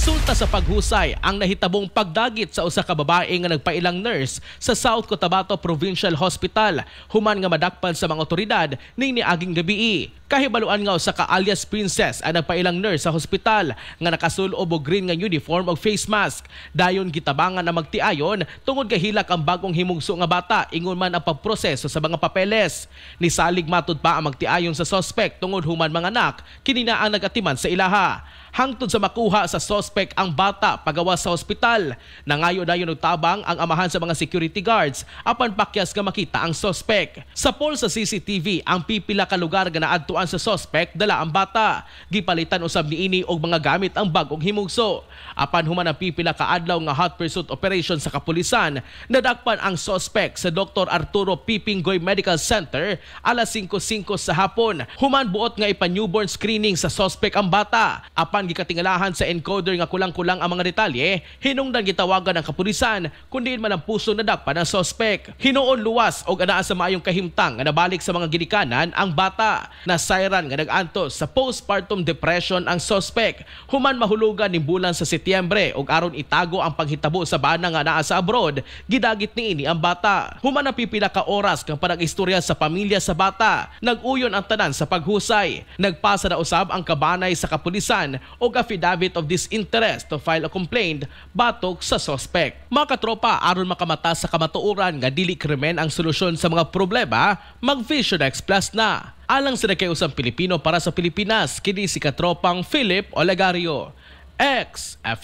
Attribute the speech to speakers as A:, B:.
A: Resulta sa paghusay ang nahitabong pagdagit sa usa ka babae nga nagpailang nurse sa South Cotabato Provincial Hospital human nga madakpan sa mga otoridad ning niaging gabii. Kahibaluan nga usa ka alias Princess ang nagpailang nurse sa hospital nga nakasul-ob og green nga uniform og face mask. Dayon gitabangan na magtiayon tungod kay hilak ang bagong himugso nga bata, ingon man ang pagproseso sa mga papeles. Nisalig matud pa ang magtiayon sa suspect tungod human manganak, kini na ang nagatiman sa ilaha. Hangtod sa makuha sa suspect ang bata pagawas sa ospital. Nangayo dayon og tabang ang amahan sa mga security guards apan pakyas nga makita ang suspect. Sapol sa CCTV ang pipila ka lugar nga naadtuan sa suspect dala ang bata. Gipalitan usab niini og mga gamit ang bag-ong himugso. Apan human ang pipila ka adlaw nga hot pursuit operation sa kapulisan, nadakpan ang suspect sa Dr. Arturo P. Pinggoy Medical Center alas 5:05 sa hapon. Human buot nga ipa-newborn screening sa suspect ang bata. Apan gikatingalahan sa encoder nga kulang-kulang ang mga detalye, hinungdan gitawagan ang kapulisan kun diin man ang puso nadakpan ang suspect. Hinuon luwas og anaa sa maayong kahimtang nga nabalik sa mga ginikanan ang bata. Nasayran nga nag-antos sa postpartum depression ang suspect. Human mahulugan ning bulan sa Setyembre og aron itago ang panghitabo sa bana nga naa sa abroad, gidagit niini ang bata. Human ang pipila ka oras kang panag-istorya sa pamilya sa bata, nag-uyon ang tanan sa paghusay. Nagpasa na usab ang kabanay sa kapulisan og affidavit of disinterest to file a complaint batok sa suspect. Mga katropa, aron makamata sa kamatuoran nga dili krimen ang solusyon sa mga problema, mag-Vision X Plus na. Alang sa nagkayusang Pilipino para sa Pilipinas, kini si katropang Philip Olegario. XFM.